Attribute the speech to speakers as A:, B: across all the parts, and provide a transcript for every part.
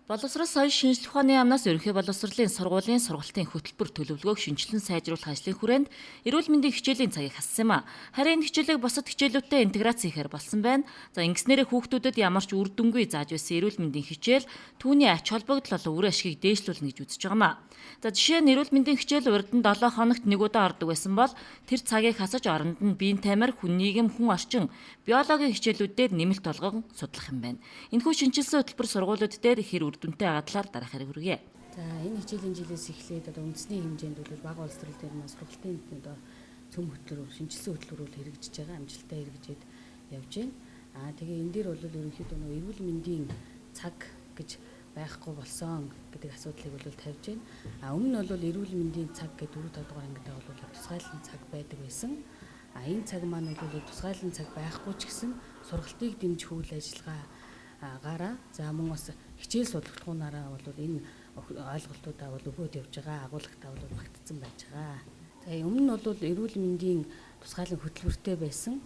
A: Боловсрол соёл шинжлэх ухааны яамнаас ерөнхий боловсролын сургуулийн сургалтын хөтөлбөр төлөвлөгөөг шинэчлэн сайжруулах ажлын хүрээнд эрүүл мэндийн хичээлийн цагийг хассан юм а. Харин энэ хичээлийг бусад хичээлүүдтэй интеграц хийхээр болсон байна. За ингэснээрээ хүүхдүүдэд ямар ч үр дүнгүй зааж байсан эрүүл мэндийн хичээл түүний ач холбогдол болон үр ашгийг дээшлүүлнэ гэж үзэж байгаа юм а. За жишээ нь эрүүл мэндийн хичээл урд нь 7 хоногт нэг удаа ордог байсан бол тэр цагийг хасаж оронд нь биеийн тамир, хүн нийгэм, хүн орчин, биологийн хичээлүүд дээр нэмэлт болгон судлах юм байна. Энэхүү шинэчилсэн хөтөлбөр сургуулиуд дээр хэр үр дүнтэй байгаа талаар дараах хэрэг хүргье.
B: За энэ хичээлийн жилээс эхлээд одоо үндэсний хэмжээнд бол бага улс төрөл дээр маань сургалтын одоо цөм хөтөлбөр, шинэчилсэн хөтөлбөр хэрэгжиж байгаа, амжилттай хэрэгжээд явж байна. Аа тэгээ энэ дээр бол ерөнхийдөө нөгөө эрүүл мэндийн цаг гэж байхгүй болсон гэдэг асуудлыг бол тавьж байна. А өмнө нь бол эрүүл мэндийн цаг гэдэг 4 5 дугаар ангидаа бол тусгайлан цаг байдаг байсан. А энэ цаг маань бол тусгайлан цаг байхгүй ч гэсэн сургалтыг дэмжих үйл ажиллагаа гараа. За мөн бас хичээл судлахгүйнаараа бол энэ ойлголтуудаа бол өгөөд явж байгаа, агуулгатаа бол багтцсан байж байгаа. За өмнө нь бол эрүүл мэндийн тусгайлан хөтөлбөртэй байсан,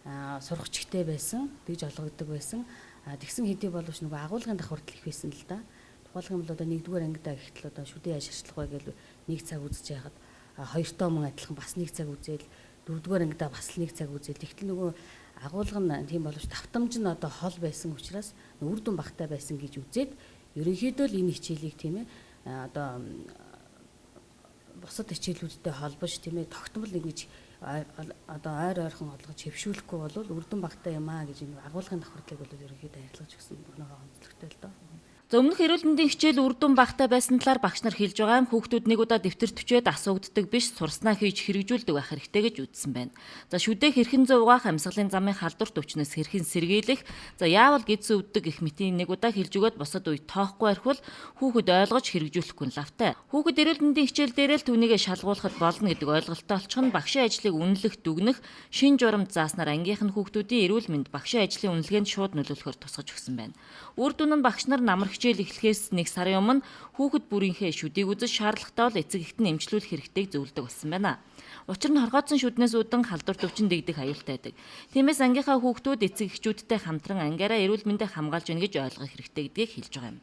B: сургагчтай байсан, тэгж олгогддог байсан. Тэгсэн хэдий боловч нөгөө агуулгын давхардал их байсан л да. Тухайлх юм бол одоо 1-р ангидаа гэхтэл одоо шүдэн яаж шарчлах вэ гэж нэг цаг үзэж яхад хоёртоо мөн адилхан бас нэг цаг үзээл 4-р ангидаа бас нэг цаг үзээл. Тэгтэл нөгөө агуулга нь тийм боловч давтамж нь одоо хол байсан учраас үр дүн багтай байсан гэж үзээд ерөнхийдөө л энэ хичээлийг тийм ээ одоо бусад хичээлүүдтэй холбож тийм ээ тогтмол ингэж одоо ойр ойрхон олгож хэвшүүлэхгүй бол үр дүн багтай юм аа гэж энэ агуулгын давхардлыг бол ерөнхийдөө арилгаж өгсөн өнөөгөө онцлогтой л доо.
A: За өмнөх эрүүл мэндийн хичээл үр дүн багтай байсан талаар багш нар хэлж байгаа юм. Хүүхдүүд нэг удаа дэвтэр түчээд асуугддаг биш, сурснаа хийж хэрэгжүүлдэг байх хэрэгтэй гэж үзсэн байна. За шүдээ хэрхэн зөө угаах, амьсгалын замын халдварт өвчнөөс хэрхэн сэргийлэх, за яавал гидсэн өвдөг гэх мэтийн нэг удаа хэлж өгөөд бусад үе тоохгүй архивал хүүхэд ойлгож хэрэгжүүлэхгүй нь лавтай. Хүүхэд эрүүл мэндийн хичээл дээрээ л түүнийгээ шалгуулахад болно гэдэг ойлголттой олчих нь багшийн ажлыг үнэлэх, дүгнэх, шин журамд зааснаар ангийнх нь хүүхдүүдийн эрүүл мэнд багшийн ажлын үнэлгээнд шууд нөлөөлөхөөр тусгаж өгсөн байна. Үр дүн нь багш нар намар хичээл эхлэхээс нэг сарын өмнө хүүхэд бүрийнхээ шүдийг үзэж шаардлагатай бол эцэг эхэд нь эмчлүүлэх хэрэгтэйг зөвлөдөг болсон байна. Учир нь хоргоодсон шүднээс үүдэн халдварт өвчин дэгдэх аюултай байдаг. Тиймээс ангийнхаа хүүхдүүд эцэг эхчүүдтэй хамтран ангиараа эрүүл мэндээ хамгаалж байна гэж ойлгох хэрэгтэй гэдгийг хэлж байгаа юм.